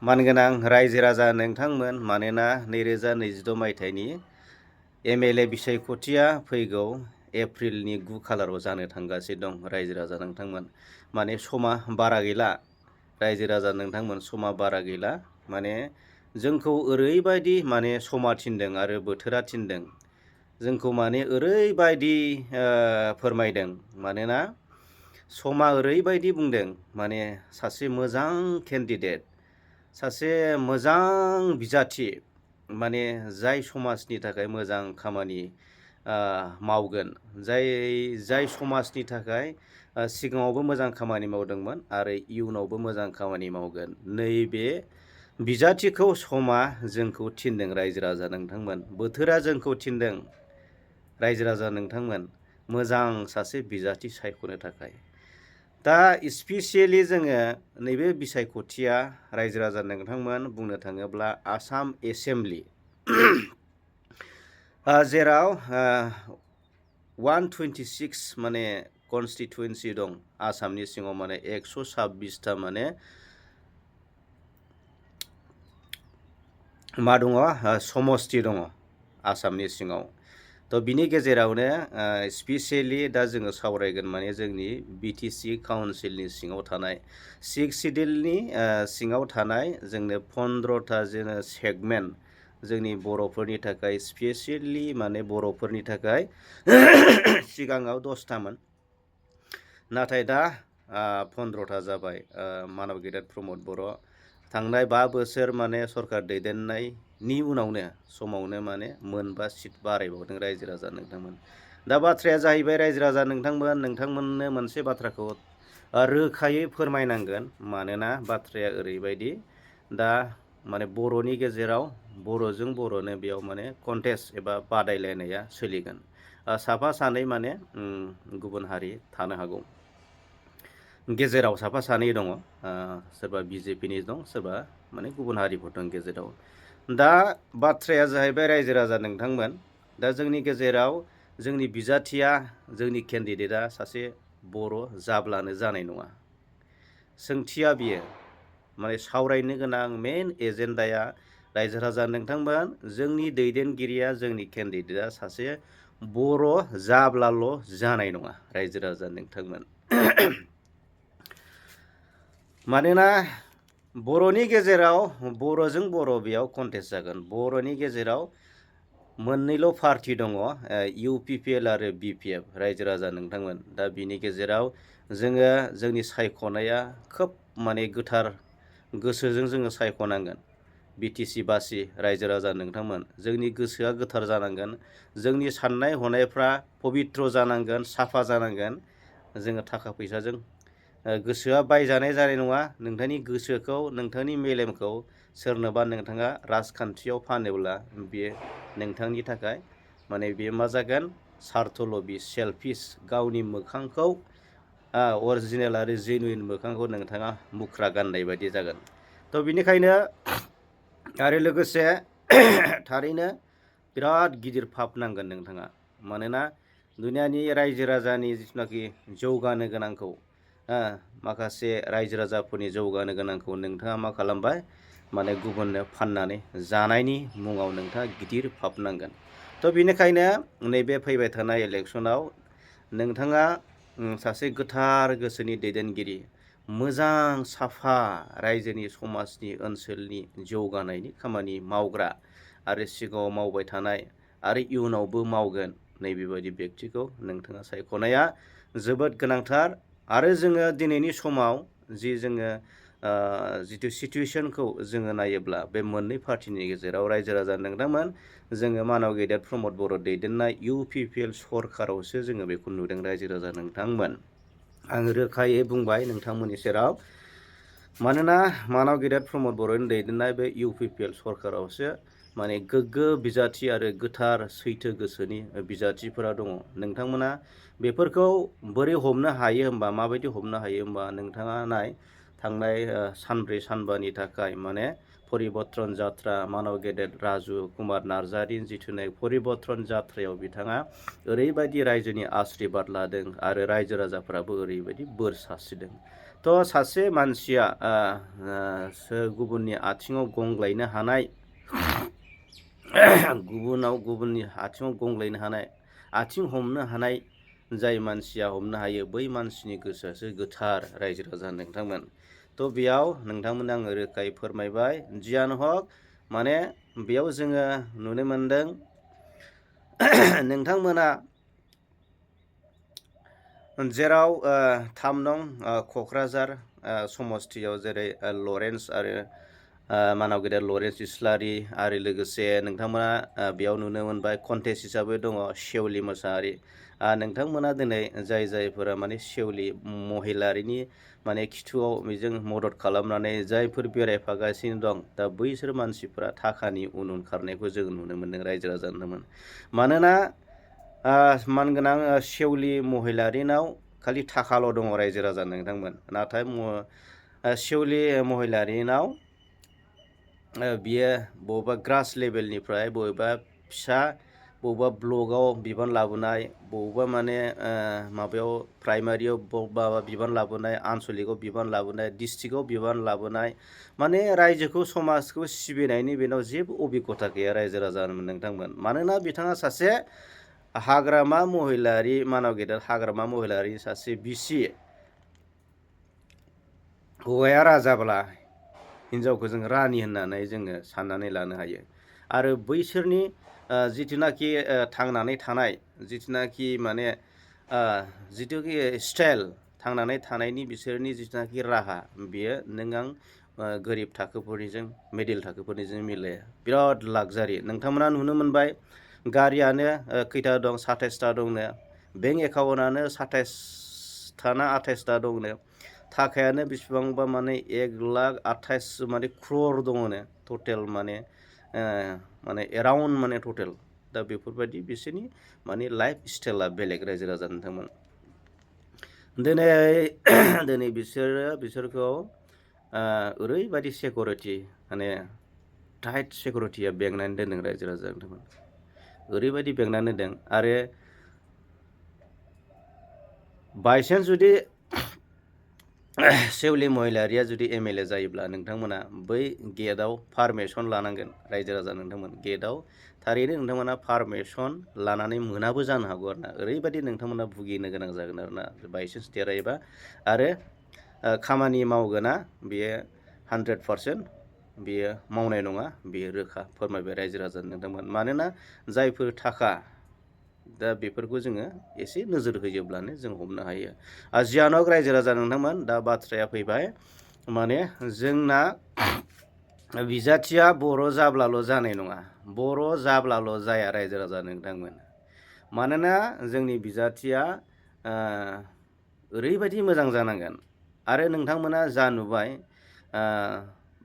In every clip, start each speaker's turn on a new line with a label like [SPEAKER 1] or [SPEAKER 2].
[SPEAKER 1] मानगोनां रायजो राजा नोंथांमोन, मानोना 2026 मायथाइनि MLA बिसायख'थिया फैगौ एप्रिलनि 9 खालाराव जानो थांगासिनो दं रायजो राजा नोंथांमोन। माने समा बारा गैला रायजो राजा नोंथांमोन, समा बारा गैला। माने जोंखौ ओरैबायदि माने समा थिनदों आरो बोथोरा थिनदों, जोंखौ माने ओरैबायदि फोरमायदों। मानोना समा ओरैबायदि बुंदों, माने सासे मोजां केन्डिडेट, सासे मोजां बिजाथि, माने जाय समाजनि थाखाय मोजां खामानि मावगोन, जाय समाजनि थाखाय सिगाङावबो मोजां खामानि मावदोंमोन आरो इयुनावबो मोजां खामानि मावगोन, नैबे बिजाथिखौ समा जोंखौ थिनदों रायजो राजा नोंथांमोन। बोथोरा जोंखौ थिनदों रायजो राजा नोंथांमोन, मोजां सासे बिजाथि सायख'नो थाखाय। दा स्पेसियेलि जोङो नैबे बिसायख'थिया रायजो राजा नोंथांमोन बुंनो थाङोब्ला आसाम एसेम्बलि जेराव 126 माने कनस्टिटुवेन्सि दं आसामनि सिङाव, माने 126टा माने मा दङ, समस्ति दङ आसामनि सिङाव। थ' बिनि गेजेरावनो स्पेसियेलि दा जोङो सावरायगोन माने जोंनि BTC काउन्सिलनि सिङाव थानाय 6 सिडिउलनि सिङाव थानाय जोंनो 15टा जोङो सेगमेन्ट जोंनि बर'फोरनि थाखाय, स्पेसियेलि माने बर'फोरनि थाखाय सिगाङाव 10टामोन, नाथाय दा 15टा जाबाय। मानब गेदेर प्रमद बर' थांनाय 5 बोसोर माने सरकार दैदेननायनि उनावनो समावनो माने मोनबा सिट बारायबावदों रायजो राजा नोंथांमोन। दा बाथ्राया जाहैबाय रायजो राजा नोंथांमोन, नोंथांमोननो मोनसे बाथ्राखौ रोखायै फोरमायनांगोन। मानोना बाथ्राया ओरैबायदि, दा माने बर'नि गेजेराव बर'जों बर'नो बेयाव माने कन्टेस्ट एबा बादायलायनाया सोलिगोन। साफा सानै माने गुबुन हारि थानो हागौ, गेजेराव साफा सानै दङ, सोरबा BJPनि दं, सोरबा माने गुबुन हारिफोर दं गेजेराव। दा बाथ्राया जाहैबाय रायजो राजा नोंथांमोन, दा जोंनि गेजेराव जोंनि बिजाथिया, जोंनि केन्डिडेटआ सासे बर' जाब्लानो जानाय नङा। सोंथिया बियो, माने सावरायनो गोनां मेन एजेन्डाया रायजो राजा नोंथांमोन, जोंनि दैदेनगिरिया, जोंनि केन्डिडेटआ सासे बर' जाब्लाल' जानाय नङा रायजो राजा नोंथांमोन। मानोना बर'नि गेजेराव बर'जों बर' बेयाव कन्टेस्ट जागोन। बर'नि गेजेराव मोननैल' पार्टि दङ, UPPL आरो BPF रायजो राजा नोंथांमोन। दा बिनि गेजेराव जोङो जोंनि सायख'नाया खोब माने गोथार गोसोजों जोङो सायख'नांगोन। BTC बासि रायजो राजा नोंथांमोन, जोंनि गोसोआ गोथार जानांगोन, जोंनि साननाय हनायफ्रा पबित्र जानांगोन, साफा जानांगोन। जोङो थाखा फैसाजों गोसोआ बायजानाय जानाय नङा। नोंथांनि गोसोखौ, नोंथांनि मेलेमखौ सोरनोबा नोंथाङा राजखान्थियाव फानोब्ला बेयो नोंथांनि थाखाय माने बेयो मा जागोन, सार्थलबि, सेल्फिस, गावनि मोखांखौ अरिजिनेल आरो जेनुइन मोखांखौ नोंथाङा मुख्रा गाननाय बायदि जागोन। थ' बिनिखायनो आरो लोगोसे थारैनो बिराद गिदिर पाप नांगोन नोंथाङा। मानोना दुनियानि रायजो राजानि जिथुनाखि जौगानो गोनांखौ, माखासे रायजो राजाफोरनि जौगानो गोनांखौ नोंथाङा मा खालामबाय, माने गुबुननो फाननानै जानायनि मुङाव नोंथाङा गिदिर पाप नांगोन। थ' बिनिखायनो नैबे फैबाय थानाय इलेक्सनाव नोंथाङा सासे गोथार गोसोनि दैदेनगिरि, मोजां साफा रायजोनि, समाजनि, ओनसोलनि जौगानायनि खामानि मावग्रा आरो सिगाङाव मावबाय थानाय आरो इयुनावबो मावगोन, नैबेबायदि बेक्तिखौ नोंथाङा सायख'नाया जोबोद गोनांथार। आरो जोङो दिनैनि समाव जि जोङो जिथु सिटुवेसनखौ जोङो नायोब्ला, बे मोननै पार्टिनि गेजेराव रायजो राजा नोंथांमोन, जोङो मानब गेदेर प्रमद बर' दैदेननाय UPPL सरकारावसो जोङो बेखौ नुदों रायजो राजा नोंथांमोन। आं रोखायै बुंबाय नोंथांमोननि सेराव, मानोना मानब गेदेर प्रमद बर'नि दैदेननाय बे UPPL सरकारावसो माने गोग्गो बिजाथि आरो गोथार सैथो गोसोनि बिजाथिफोरा दङ। नोंथांमोना बेफोरखौ बोरै हमनो हायो होमबा, माबायदि हमनो हायो होमबा, नोंथाङा नाय, थांनाय सानब्रै सानबानि थाखाय माने परिबर्तन जात्रा, मानब गेदेर राजु कुमार नार्जारिनि जिथुनाखि परिबर्तन जात्रायाव बिथाङा ओरैबायदि रायजोनि आशीर्बाद लादों आरो रायजो राजाफ्राबो ओरैबायदि बोर सारस्रिदों। थ' सासे मानसिया गुबुननि आथिङाव गंग्लायनो हानाय गुबुननि आथिङाव गंग्लायनो हानाय आथिं हमनो हानाय जाय मानसिया हमनो हायो बै मानसिनि गोसोआसो गोथार रायजो राजा नोंथांमोन। थ' बेयाव नोंथांमोन आङो रोखायै फोरमायबाय जियानो हक माने बेयाव जोङो नुनो मोनदों नोंथांमोना जेराव 3 नं क'क्राझार समस्तियाव जेरै लरेन्स आरो मानाव गेदेर लरेन्स इस्लारि आरो लोगोसे नोंथांमोना बेयाव नुनो मोनबाय कन्टेस्ट हिसाबै दङ सेवलि मोसाहारि। नोंथांमोना दिनै जायफोरा माने सेवलि महिलारिनि माने खिथुआव बेजों मदद खालामनानै जायफोर बेरायफागासिनो दं दा बैसोर मानसिफोरा थाखानि उन खारनायखौ जों नुनो मोन्दों रायजो राजा नोंथांमोन। मानोना मानगोनां सेवलि महिलारिनाव खालि थाखाल' दङ रायजो राजा नोंथांमोन, नाथाय सेवलि महिलारिनाव बियो बबेबा ग्रास लेभेलनिफ्राय बबेबा फिसा बबेबा ब्लकआव बिबान लाबोनाय, बबेबा माने माबायाव प्राइमारियाव बबेबा बिबान लाबोनाय, आनसलिकआव बिबान लाबोनाय, डिस्ट्रिक्टआव बिबान लाबोनाय, माने रायजोखौ समाजखौ सिबिनायनि बेनाव जेबो अबिगथा गैया रायजो राजा नोंथांमोन। मानोना बिथाङा सासे हाग्रामा महिलारि मानाव गेदेर हाग्रामा महिलारि सासे बिसि, हौवाया राजाब्ला हिनजावखौ जों रानि होननानै जोङो साननानै लानो हायो। आरो बैसोरनि जिथुनाखि थांनानै थानाय जिथुनाखि माने जिथुखि स्टाइल थांनानै थानायनि बिसोरनि जिथुनाखि राहा बेयो नों आं गोरिब थाखोफोरनिजों मिडिल थाखोफोरनिजों मिलाया। बिराद लाक्जारि नोंथांमोना नुनो मोनबाय गारियानो खैथा दं 27टा दंनो, बेंक एकाउन्टआनो 27टा ना 28टा दंनो, थाखायानो बेसेबांबा माने 1,28,000 माने क्रर दङनो टटेल माने एराउन्ड माने टटेल। दा बेफोरबायदि बिसोरनि माने लाइफ स्टाइला बेलेग रायजो राजा नोंथांमोन। दिनै बिसोरखौ ओरैबायदि सिकिउरिटि माने टाइट सिकिउरिटिया बेंनानै दोनदों रायजो राजा नोंथांमोन, ओरैबायदि बेंनानै दोनदों। आरो बायसान्स जुदि सेवलि महिलारिया जुदि MLA जायोब्ला नोंथांमोना बै गेटआव पारमिसन लानांगोन रायजो राजा नोंथांमोन। गेटआव थारैनो नोंथांमोना पारमिसन लानानै मोनाबो जानो हागौ आरोना, ओरैबायदि नोंथांमोना भुगिनो गोनां जागोन आरोना बायसान्स देरहायोबा। आरो खामानि मावगोना बेयो 100% बेयो मावनाय नङा, बेयो रोखा फोरमायबाय रायजो राजा नोंथांमोन। मानोना जायफोर थाखा दा बेफोरखौ जोङो एसे नोजोर होयोब्लानो जों हमनो हायो। जियानो हक रायजो राजा नोंथांमोन, दा बाथ्राया फैबाय माने जोंना बिजाथिया बर' जाब्लाल' जानाय नङा, बर' जाब्लाल' जाया रायजो राजा नोंथांमोन। मानोना जोंनि बिजाथिया ओरैबायदि मोजां जानांगोन। आरो नोंथांमोना जा नुबाय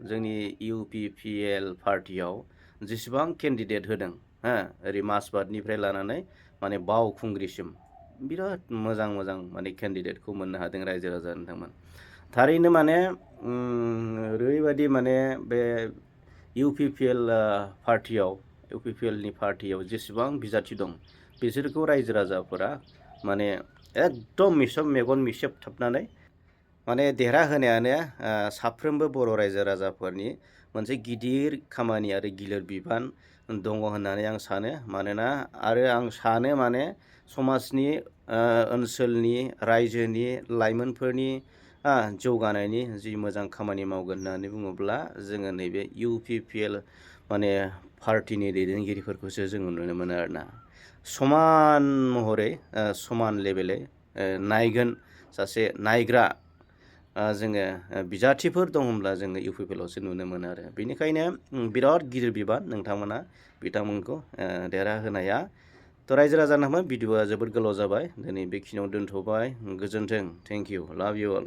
[SPEAKER 1] जोंनि UPPL पार्टियाव जेसेबां केन्डिडेट होदों ओरै माजबाटनिफ्राय लानानै माने बावखुंग्रिसिम बिराद मोजां माने केन्डिडेटखौ मोननो हादों रायजो राजा नोंथांमोन। थारैनो माने ओरैबायदि माने बे UPPL पार्टियाव जेसेबां बिजाथि दं बिसोरखौ रायजो राजाफोरा माने एकदम मेगन मिसेबथाबनानै माने देरहाहोनायानो साफ्रोमबो बर' रायजो राजाफोरनि मोनसे गिदिर खामानि आरो गिलिर बिबान दङ होननानै आं सानो। मानोना आरो आं सानो माने समाजनि ओनसोलनि रायजोनि लाइमोनफोरनि जौगानायनि जि मोजां खामानि मावगोन होननानै बुङोब्ला जोङो नैबे UPPL माने पार्टिनि दैदेनगिरिफोरखौसो जोङो नुनो मोनो आरोना। समान महरै समान लेभेलै नायगोन सासे नायग्रा जोङो बिजाथिफोर दं होनब्ला जोङो UPPLआवसो नुनो मोनो आरो। बेनिखायनो बिराद गिदिर बिबान नोंथांमोना बिथांमोनखौ देरहाहोनाया। थ' रायजो राजा नोंथांमोन भिडिअआ जोबोद गोलाव जाबाय, दिनै बेखिनियाव दोनथ'बाय। गोजोन्थों, थेंक इउ, लाभ इउ अल।